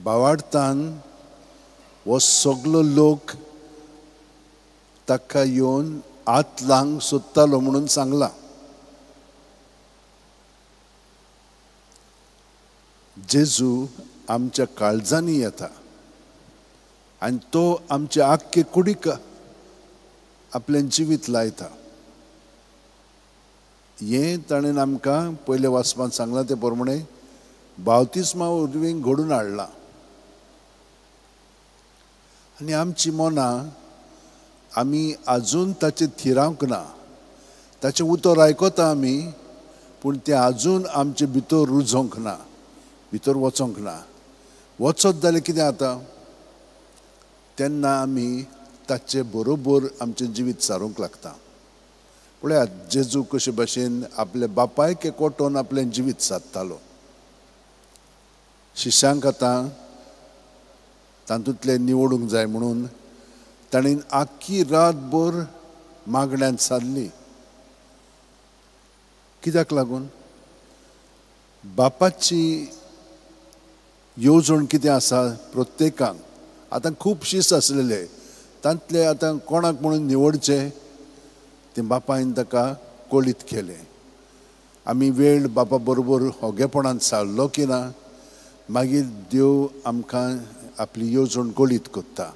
भावार्थान हो सगलो लोक ताका येवन हात लावंक सोदतालो म्हणून सांगलां. जेजू आमच्या काळजांनी येता आनी तो आमचे आख्खे कुडीक आपलें जिवीत लायता. हें ताणें आमकां पयल्या वाचपांत सांगलां ते प्रमाणे बावतिस्मा वरवीं घडून हाडलां. आनी आमची मनां आमी आजून ताचें थिरावंक ना. ताचें उतर आयकता आमी, पूण तें आजून आमचे भितर रुजोवंक ना, भितर वचोंक ना. वचत जाल्यार कितें जाता, तेन्ना आमी ताचे बरोबर आमचें जिवीत सारूंक लागता. पळयात जेजू कशे भाशेन आपल्या बापायक एकवटोवन आपलें जिवीत सादतालो. शिष्यांक आतां तातूंतलें निवडूंक जाय म्हणून ताणें आख्खी रातभर मागण्यांत सारली. कित्याक लागून? बापाची येवजण कितें आसा प्रत्येकांक. आतां खूब शीस आसलेले, तांतले आतां कोणाक म्हणून निवडचें तें बापायन ताका कळीत केलें. आमी वेळ बापा बरोबर होगेपणान सारलो की ना, मागीर देव आमकां आपली येवजण कळीत करता.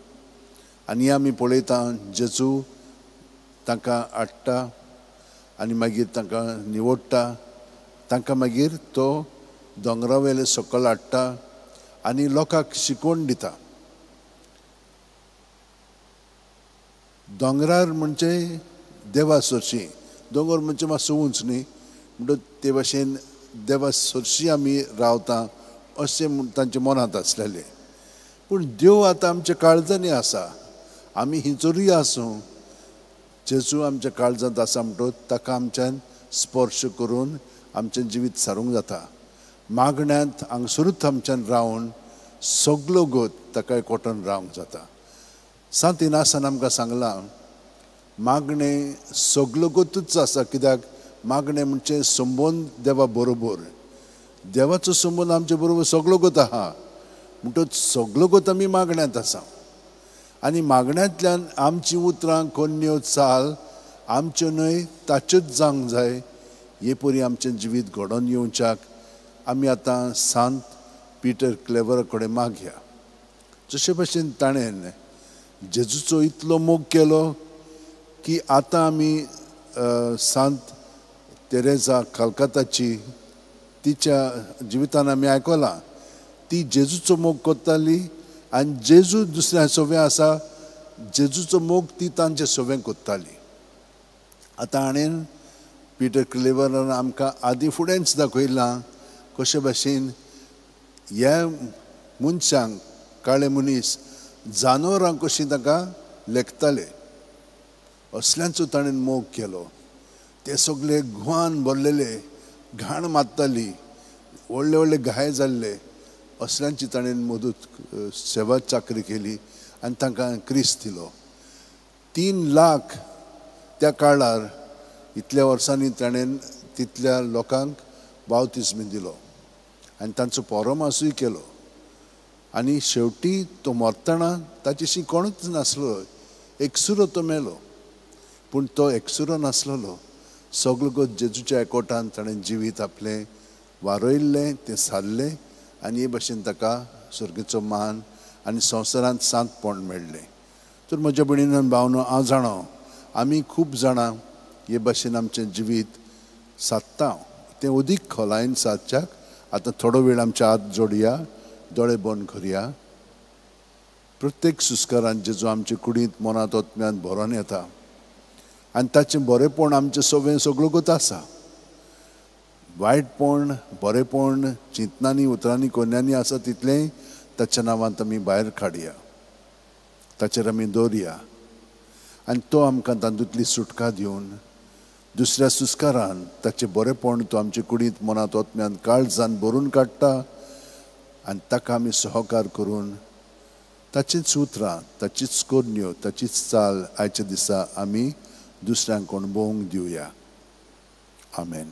आनी आमी पळयता जेजू तांकां हाडटा आनी मागीर तांकां निवडटा. तांकां मागीर तो दोंगरा वयले सकयल हाडटा आनी लोकांक शिकवण दिता. दोंगरार म्हणजे देवा सरशी, दोंगर म्हणजे मातसो उंच न्ही, म्हणटच ते भाशेन देवा सरशी आमी रावता अशें तांच्या मनांत आसलेलें. पूण देव आतां आमच्या काळजांनी आसा. आमी हिंचोरूय आसूं, जेजू आमच्या काळजांत आसा म्हणटच ताका आमच्यान स्पर्श करून आमचें जिवीत सारूंक जाता. मागण्यांत हांगसरूच आमच्यान रावन सगलो गोत ताका एकवटून रावंक जाता. सांत इनासान आमकां सांगलां, मागणें सगलो गोतूच आसा. कित्याक? मागणें म्हणजे संबंद देवा बरोबर. देवाचो संबंद आमचे बरोबर सगलो गोत आहा, म्हणटच सगलो गोत आमी मागण्यांत आसा. आनी मागण्यांतल्यान आमचीं उतरां कोन्न्यो चाल आमच्यो न्हय ताच्योच जावंक जाय. हे परी आमचें जिवीत घडोवन येवच्याक आमी आतां सांत पीटर क्लेवरा कडेन मागया. जशे भशेन ताणें जेजूचो इतलो मोग केलो की आतां आमी सांत तेरेजा कलकत्ताची तिच्या जिवितान आमी आयकलां, ती जेजूचो मोग करताली आनी जेजू दुसऱ्या सवें आसा, जेजूचो मोग ती तांचे सवें करताली. आतां हाणें पीटर क्लेवरान आमकां आदीं फुडेंच दाखयलां कशे भाशेन ह्या मनशांक, काळे मनीस जानवरां कशीं ताका लेखताले, असल्यांचो ताणें मोग केलो. ते सगळे गुवान भरलेले, घाण मारताली, व्हडले व्हडले घाय जाल्ले, असल्यांची ताणें मदत सेवा चाकरी केली आनी तांकां क्रिस्त दिलो. 3 लाख त्या काळार इतल्या वर्सांनी ताणें तितल्या लोकांक बावतिज्म दिलो आनी तांचो पोरोमासूय केलो. आनी शेवटी तो मरतना ताचेशी कोणूच नासलो, एकसुरो तो मेलो. पूण तो एकसुरो नासलेलो, सगलो गोत जेजूच्या एकवटान ताणें जिवीत आपलें वारयल्लें, तें सारलें आनी हे भशेन ताका सर्गेचो मान आनी संवसारांत सांतपण मेळ्ळें. तर म्हज्या भयणीन भावनो, हांव जाणो आमी खूब जाणां हे भशेन आमचें जिवीत सादता, तें अदीक खोलायेन सादच्याक आतां थोडो वेळ आमचे हात जोडया, दोळे बंद करया. प्रत्येक सुस्कारान जेजू आमचे कुडींत, मनांत, आत्म्यांत भरोन येता आनी ताचें बरेंपण आमचें सगळें सगळो गोत आसा. वायटपण, बरेंपण चिंतनांनी, उतरांनी, कोन्यांनी आसा तितलें ताच्या नांवांत आमी भायर काडया, ताचेर आमी दवरया आनी तो आमकां तातूंतली सुटका दिवन दुसऱ्या सुस्कारान ताचें बरेंपण तो आमचे कुडींत, मनांत, आत्म्यांत, काळजान भरून काडटा आनी ताका आमी सहकार करून ताचीच उतरां, ताचीच करण्यो, ताचीच चाल आयच्या दिसा आमी दुसऱ्यांक अणभवूंक दिवया. आमेन.